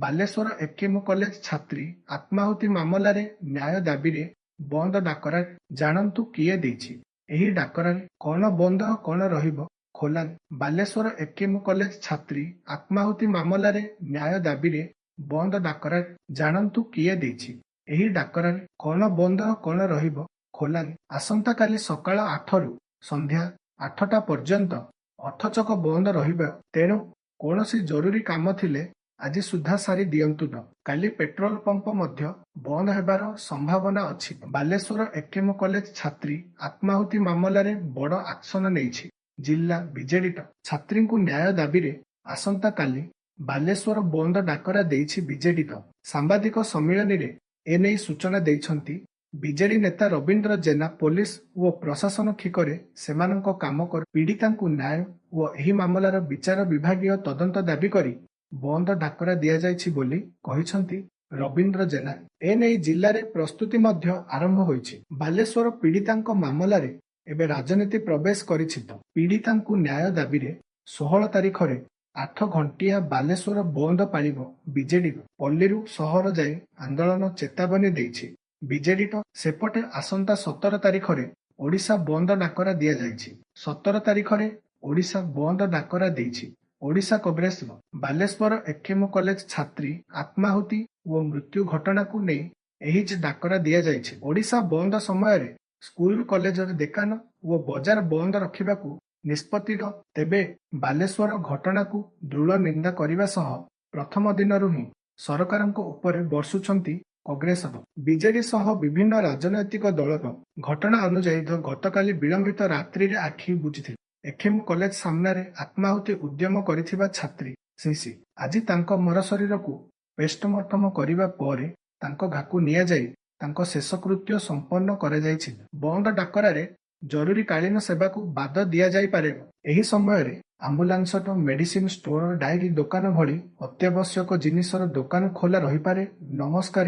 Balasore AKM college ଛାତ୍ରୀ ଆତ୍ମାହୁତି ମାମଲାରେ ନ୍ୟାୟ ଦାବିରେ ବନ୍ଦ ଡାକରା। ଜାଣନ୍ତୁ କିଏ ଦେଇଛି ଏହି ଡାକରାରେ, କଣ ବନ୍ଦ, କଣ ରହିବ ଖୋଲା? ବାଲେଶ୍ୱର ଏକେଏମ୍ କଲେଜ ଛାତ୍ରୀ ଆତ୍ମାହୁତି ମାମଲାରେ ନ୍ୟାୟ ଦାବିରେ ବନ୍ଦ ଡାକରା। ଜାଣନ୍ତୁ କିଏ ଦେଇଛି ଏହି ଡାକରାରେ, କଣ ବନ୍ଦ, କଣ ରହିବ ଖୋଲା? ଆସନ୍ତାକାଲି ସକାଳ 8ରୁ ସନ୍ଧ୍ୟା 8ଟା ପର୍ଯ୍ୟନ୍ତ ଅଠଚକ ବନ୍ଦ ରହିବ। ତେଣୁ କୌଣସି ଜରୁରୀ କାମ ଥିଲେ ଆଜି ସୁଦ୍ଧା ସାରି ଦିଅନ୍ତୁ। କାଲି ପେଟ୍ରୋଲ ପମ୍ପ ମଧ୍ୟ ବନ୍ଦ ହେବାର ସମ୍ଭାବନା ଅଛି। ବାଲେଶ୍ୱର ଏକେଏମ୍ କଲେଜ ଛାତ୍ରୀ ଆତ୍ମାହୁତି ମାମଲାରେ ବଡ଼ ଆକ୍ସନ ନେଇଛି ଜିଲ୍ଲା ବିଜେଡି। ଛାତ୍ରୀଙ୍କୁ ନ୍ୟାୟ ଦାବିରେ ଆସନ୍ତାକାଲି ବାଲେଶ୍ୱର ବନ୍ଦ ଡାକରା ଦେଇଛି ବିଜେଡି। ସାମ୍ବାଦିକ ସମ୍ମିଳନୀରେ ଏନେଇ ସୂଚନା ଦେଇଛନ୍ତି ବିଜେଡି ନେତା ରବୀନ୍ଦ୍ର ଜେନା। ପୋଲିସ ଓ ପ୍ରଶାସନ ଠିକରେ ସେମାନଙ୍କ କାମ କରୁ, ପୀଡ଼ିତାଙ୍କୁ ନ୍ୟାୟ ଓ ଏହି ମାମଲାର ବିଚାର ବିଭାଗୀୟ ତଦନ୍ତ ଦାବି କରି ବନ୍ଦ ଡାକରା ଦିଆଯାଇଛି ବୋଲି କହିଛନ୍ତି ରବୀନ୍ଦ୍ର ଜେନା। ଏନେଇ ଜିଲ୍ଲାରେ ପ୍ରସ୍ତୁତି ମଧ୍ୟ ଆରମ୍ଭ ହୋଇଛି। ବାଲେଶ୍ୱର ପୀଡ଼ିତାଙ୍କ ମାମଲାରେ ଏବେ ରାଜନୀତି ପ୍ରବେଶ କରିଛି। ପୀଡ଼ିତାଙ୍କୁ ନ୍ୟାୟ ଦାବିରେ 16 ତାରିଖରେ 8 ଘଣ୍ଟିଆ ବାଲେଶ୍ୱର ବନ୍ଦ ପାଳିବ ବିଜେଡି। ପଲ୍ଲୀରୁ ସହର ଯାଏ ଆନ୍ଦୋଳନ ଚେତାବନୀ ଦେଇଛି ବିଜେଡି। ସେପଟେ ଆସନ୍ତା 17 ତାରିଖରେ ଓଡ଼ିଶା ବନ୍ଦ ଡାକରା ଦିଆଯାଇଛି। 17 ତାରିଖରେ ଓଡ଼ିଶା ବନ୍ଦ ଡାକରା ଦେଇଛି ଓଡ଼ିଶା କଂଗ୍ରେସ। ବାଲେଶ୍ୱର ଏକେଏମ୍ କଲେଜ ଛାତ୍ରୀ ଆତ୍ମାହୁତି ଓ ମୃତ୍ୟୁ ଘଟଣାକୁ ନେଇ ଏହି ଡାକରା ଦିଆଯାଇଛି। ଓଡ଼ିଶା ବନ୍ଦ ସମୟରେ ସ୍କୁଲ, କଲେଜର ଦୋକାନ ଓ ବଜାର ବନ୍ଦ ରଖିବାକୁ ନିଷ୍ପତ୍ତି। ତେବେ ବାଲେଶ୍ୱର ଘଟଣାକୁ ଦୃଢ଼ ନିନ୍ଦା କରିବା ସହ ପ୍ରଥମ ଦିନରୁ ହିଁ ସରକାରଙ୍କ ଉପରେ ବର୍ଷୁଛନ୍ତି କଂଗ୍ରେସ, ବିଜେଡି ସହ ବିଭିନ୍ନ ରାଜନୈତିକ ଦଳର। ଘଟଣା ଅନୁଯାୟୀ, ଗତକାଲି ବିଳମ୍ବିତ ରାତ୍ରିରେ ଆଖି ବୁଜିଥିଲେ ଏକେଏମ୍ କଲେଜ ସାମ୍ନାରେ ଆତ୍ମାହୁତି ଉଦ୍ୟମ କରିଥିବା ଛାତ୍ରୀ ସିସି। ଆଜି ତାଙ୍କ ମରଶରୀରକୁ ପୋଷ୍ଟମର୍ଟମ କରିବା ପରେ ତାଙ୍କ ଘାକୁ ନିଆଯାଇ ତାଙ୍କ ଶେଷକୃତ୍ୟ ସମ୍ପନ୍ନ କରାଯାଇଛି। ବନ୍ଦ ଡାକରାରେ ଜରୁରୀକାଳୀନ ସେବାକୁ ବାଦ ଦିଆଯାଇପାରେ। ଏହି ସମୟରେ ଆମ୍ବୁଲାନ୍ସ, ମେଡିସିନ ଷ୍ଟୋର, ଡାଏରୀ ଦୋକାନ ଭଳି ଅତ୍ୟାବଶ୍ୟକ ଜିନିଷର ଦୋକାନ ଖୋଲା ରହିପାରେ। ନମସ୍କାର।